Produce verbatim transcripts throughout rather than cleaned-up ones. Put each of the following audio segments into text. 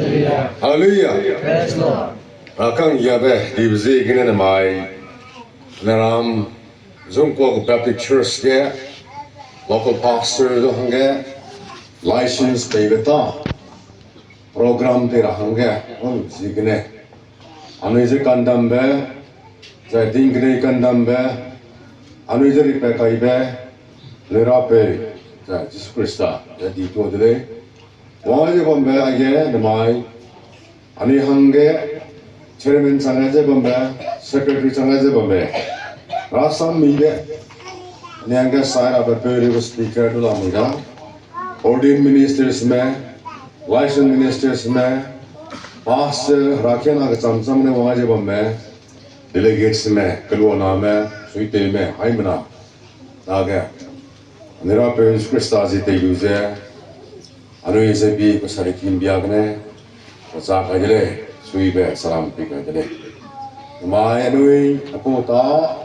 Hallelujah. Rakang yabe dibe ziegene namai, Naram Zungkua Baptist Church ge local pastor du hangge license peibe ta program tei ra hangge, ziegene anui ze kandambe, zai tingkenei kandambe, anui ze ripat kaibe, anui Rapeu, zai Jisu Khrista ze di tuâ de lei. Wang ze bambe aige namai, anui hangge chairman chang ze bambe, secretary chang ze bambe, rasam mibe, anui hangge sai rabe peu ribe speaker du lamui da, ordained ministers me, licensed ministers me, pastor, rakiana kecham cham ne wang ze bambe, delegates me, keluaname, suitewme, haimena, dage, anui Rapeu Jisu Khrista zi tei lu ze, anui ze bi pe sari kimbia gene, pecha kai de lei, suibe salam pi kai de lei. Namai anui apau ta,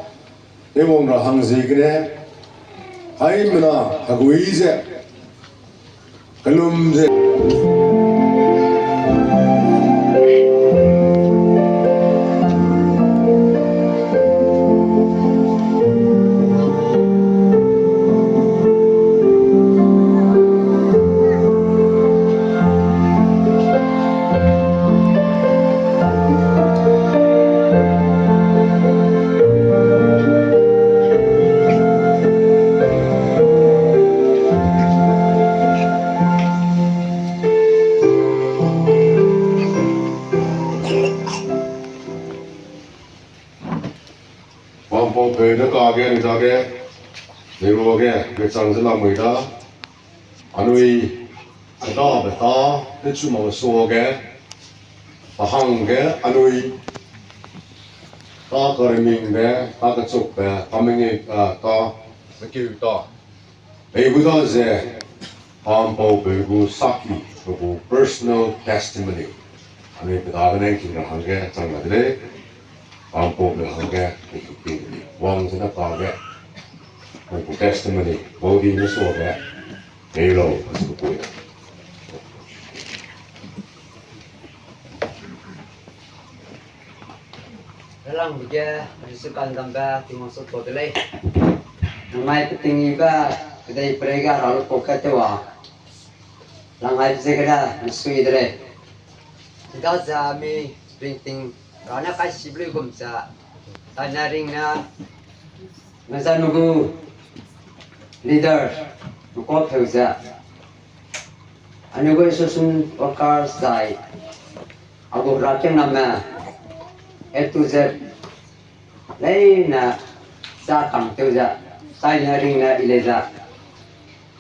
tewwang ra hang ziegene, haimena hegui ze, kelum ze Pampaupeu ne kage anui dage, neiruage, gechang ze lamui da, anui, kedabe ta, techu mak suage, pa hangge anui, ta karemingbe, ta kechukbe, ta mengeu, ta, ta, mekeu ta. Pei gu da ze, pampaupeu gu saki, pe gu personal testimony. Anui pe dagene king ra hangge chang la de lei, pampaupeu hangge, pe gu king de lei. Wang zene kage, pe gu testimony, bau di ne suage, pei lau, asu pui da. Helangbe ge, Jisu kandambe, Tingwang su tuâ de lei. Namai peting yibe, kedei perei ge Hera lupau kat tew a, lang aibe ziegene, mesui de lei. Chidaze mi ringting, Hera ne kaisibe luigum ze, zaine ringne, mezanme gu leader, mekuapeu ze, anui gu association workers zai, a gu herakiangname, A to Z, leine, za kangtew ze, zaine ringne i lei ze,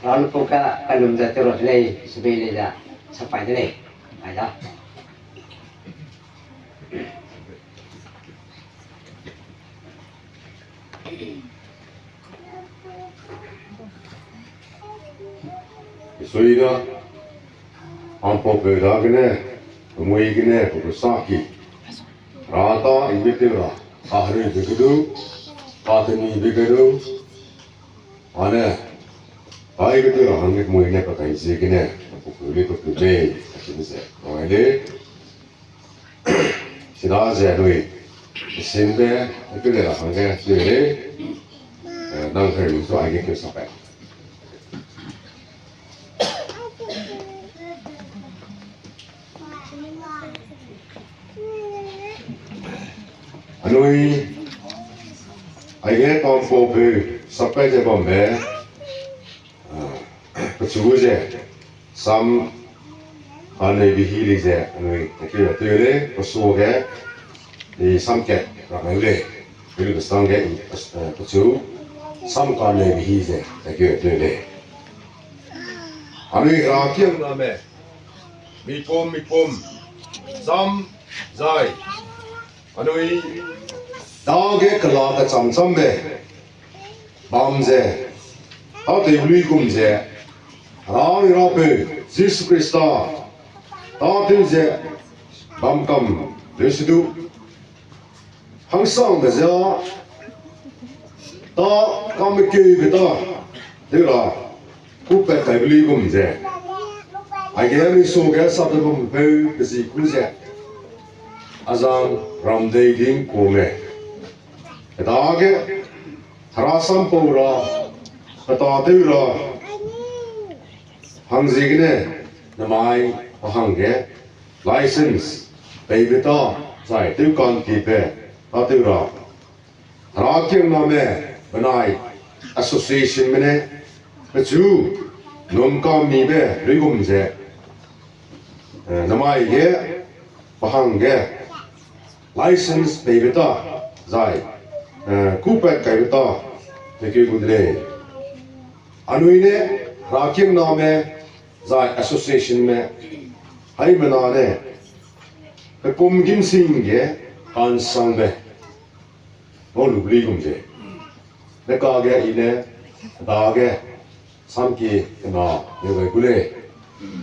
Hera lupau ge kalum ze tew ra de lei, sebe lei ze, sapai de lei, ai da. Sui da, pampaupeu dagene, pemui gene, pe gu saki, Hera ta ibe tew ra, kaheruibe ge du, katenibe ge du, ane, kaibe tew ra hangge pemui ne pa kai ziegene, pe gu lei pe gu lei, acheu ze, ai lei. Chidaze anui, sinbe, pe le ra hangge, tew lei, eh, nang herui zu aige keu sapai. Anui, aige pampaupeu, sapai ze bambe, ah, pechu ze, sam kaneibe hî lei ze, anui, takeu tew lei, pesuage, i sam kat ra ngai lei, pe lu kesang ge, i, eh, pechu, sam kaneibe hî ze, takeu tew lei. Anui herakiangname, mipum, mipum, sam, zai, anui, dage kela kecham chambe, bam ze, tâtew luigum ze, Hera anui Rapeu, Jisu Khrista, tâtew ze, bam kam, leusedu, hangsangbe ze, ta, kamekeube ta, tew ra, kupat kaibe luigum ze, Aige mi suage sapbe bam peu pe zi ku ze, azang Ramdeiding Kuame, pe dage, hera sampau ra, pe tâtew ra, hangziegene, namai, pa hangge, license, peibe ta, zai tew ka'ntipbe, tâtew ra. Herakiangname benai associationme ne, pechu nungkamibe luigum ze, eh, namai ge, pa hangge, license peibe ta, zai, eh, kupat kaibe ta, tekeu gu de lei. Anui ne, herakiangname, zai associationme, haimena ne, pe pum gîmsing ge, ka'nsangbe, ngau lu luigum ze. Ne kage i ne, dage, samki kena, neu gai gu lei,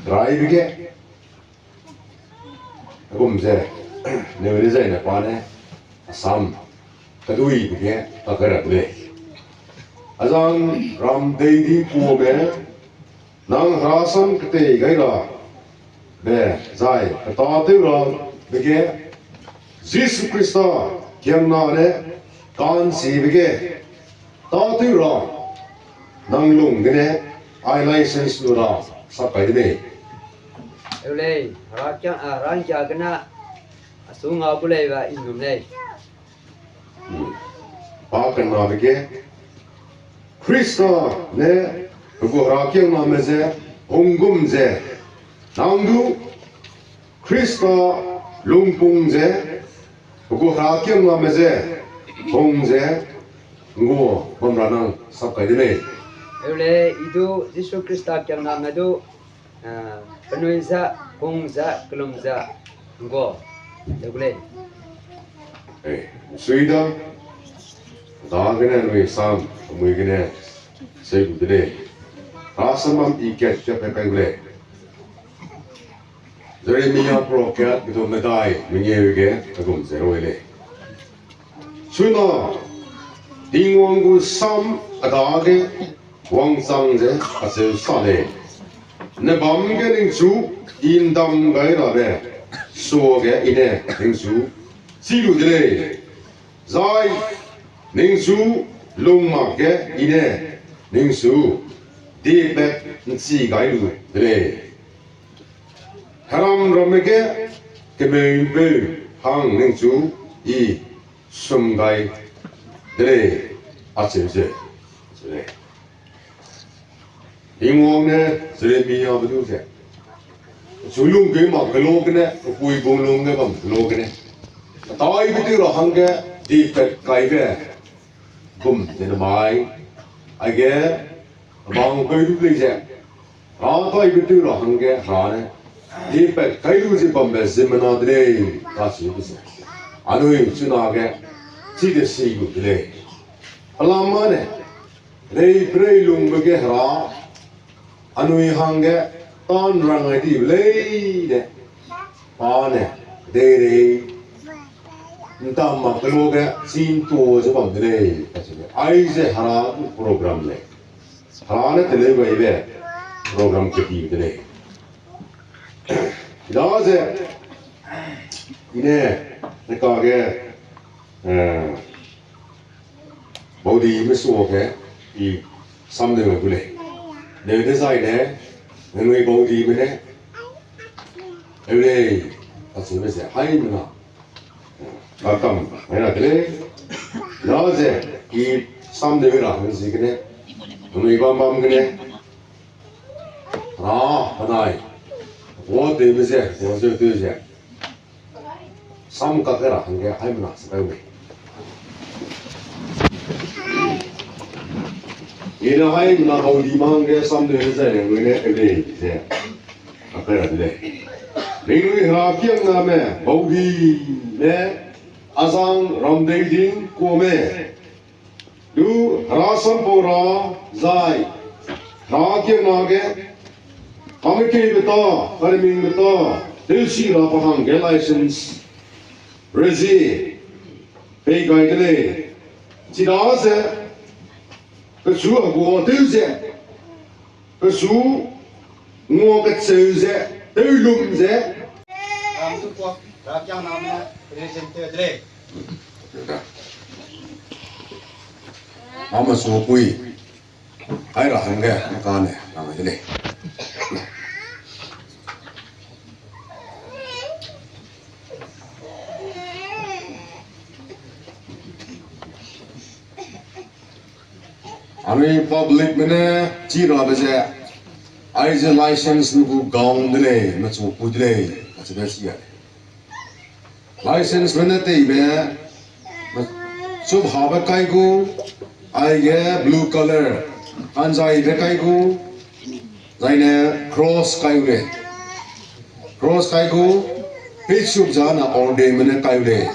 raibe ge, gum ze, neu dezaine pa ne, asam, keduibe ge, kakerat lei. Azang Ramdeiding Kuame, nang herasam ketei gai ra, be, zai, pe tâtew rabe ge, Jisu Khrista, kiangna ne, ka'nchibe ge, tâtew ra, nang lung gene, ai license lu ra, sap kai de lei. Eu lei, hera kia, a, hera ngkia gene, asu ngau gu lei ba i num lei. Pa kenabe ge, Khrista ne, pe gu herakiangname ze, hung gum ze, nang du, Khrista lungpung ze, pe gu herakiangname ze, hung ze, ngua bam ra nang sap kai de lei. Eu lei, i du Jisu Khrista kiangname du, eh, penui ze, hung ze, kellum ze, ngua, eu lei. Eh, sui da, dagene nui sam, mui gene, sei gu de lei. Rasam bam i kat kat pe kai gu lei. Jeremia prophet ge du medai mengeu ge kegum ze rui lei. Chuna, Tingwang gu sam a dage wangchang ze acheu sa lei. Ne bam ge ningchu i ’ndam gai rabe, suage i ne ningchu chî lu de lei. Zai ningchu lung mak ge i ne ningchu diepat ’nchi gai lu de lei. Heram ramme ge kemeu'mpeu hang ningchu i sum gai de lei, acheu ze, acheu lei. Tingwang ne Jeremiabe du ze, chu lungkeu mak kelo gene, pepui gung lung ge bam kelo gene, taibe tew ra hangge diepat kaibe gum ze namai, aige, bang peu du lei ze, Hera taibe tew ra hangge Hera ne diepat kai lu ze bambe ziemmena de lei, kacheube ze, anui chunage chide si lu de lei. Pelam mane, rei perei lungbe ge Hera, anui hangge tânrang gai dibe leine, pa ne, deirei, ’ntam mak kelo ge chî ’ntua ze bam de lei, kacheube. Aize Hera gu program lei. Hera ne teleu gaibe program kedi de lei. Daze, i ne, ne kage, eh, baudime suage, i samneu gu lei. Neu dezaine, nangnui baudime ne, eu lei, kacheube ze, haimena kakam mai ra de lei. Daze, i samneu ra hang ziegene, nangnui bam bam gene, Hera, penai, guatewbe ze, guazeuteu ze, sam kak ra hangge haimena se kai mei. I ne haimena baudime hangge samneu dezaine nangnui ne eu lei ze, kak ra de lei. Ningnui Herakiangname baudime, azang Ramdeiding Kuame, du Hera sampau ra zai, Herakiangna ge, kamekeibe ta, karimingbe ta, tewsi ra pa hangge license, rezie, pei gai de lei. Chidaze, pechu heguatew ze, pechu Ngua kecheu ze, teulum ze. Ram tu kuak, ra kiang nam ne, religion te de lei. Ama su pui. Ai ra hangge, kane, rang de lei. Anui public me ne chi rabe ze, aize license nu gu gown de lei, mechu pu de lei, kacheube chi a. License me ne teibe, me-, chup habe kai gu, aige blue color, anzaibe kai gu, zaine cross kai gu lei. Cross kai gu, pechup zane ordain me ne kai gu lei.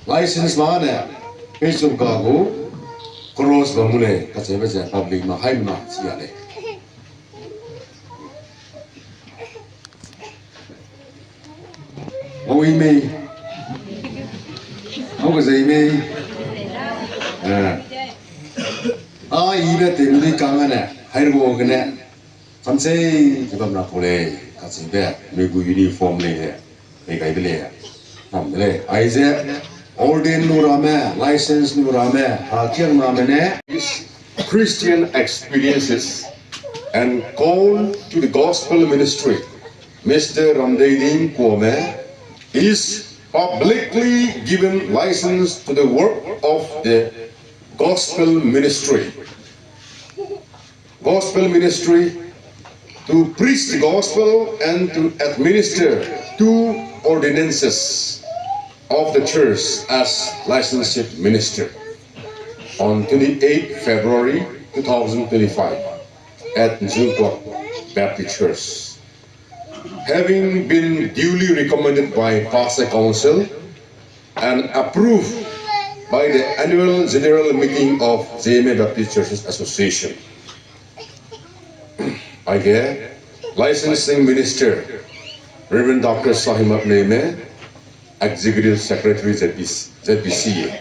License ma ne, pechup ga gu, cross bam gu lei, kacheube ze public ma haimena chi a lei. Aui mei. Au kezei mei. Eh. A ibe te mui kang ne, hairua gene. Kamsei, ze bam ra ku lei, kacheube, mui gu uniform lei ze. Pei gai de lei. Nam de lei. Aize, ordain lu ramme, license lu ramme, ha kiang name ne. Christian experiences and call to the gospel ministry, Mister Ramdeiding Kuame is publicly given license to the work of the gospel ministry. Gospel ministry, to preach the gospel and to administer two ordinances of the church as licensed minister on twenty-eighth February two thousand twenty-five at Nzukwak Baptist Church. Having been duly recommended by Pastor Council and approved by the annual general meeting of Zeme Baptist Churches Association. Aige, licensing minister, Reverend Doctor Sahimat Neime, Executive Secretary Z B C, Z B C.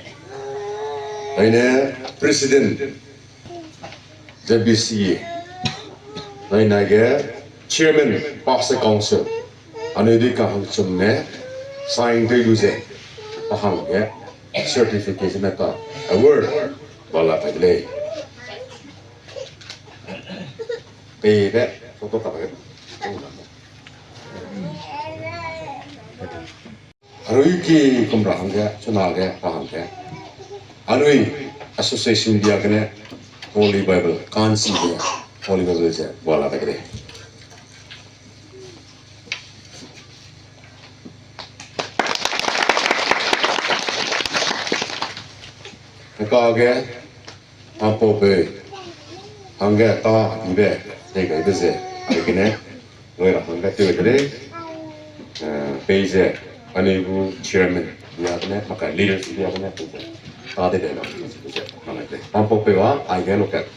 Aine, President, Z B C. Aine ge, Chairman, Pastor Council. Anui dui kahangchum ne, sign tei lu ze, pa hangge, certification ne ka, award, bala kai de lei. Peibe, photo ka ba ge. Anui ki kum ra hangge, chuna ge, pa hangge. Anui association bia gene Holy Bible, kansi ge Holy Bible ze bala kai de lei. Kage, ampau pe, hangge ta ibe, tei gaibe ze, aigene, loi ra hangge tew de lei, eh, pei ze, anui gu chairman, bia gene, maka leaders bia gene, pei ze, ta de de na, pei ze, hangge te. Ampau pe wa, aige lokat.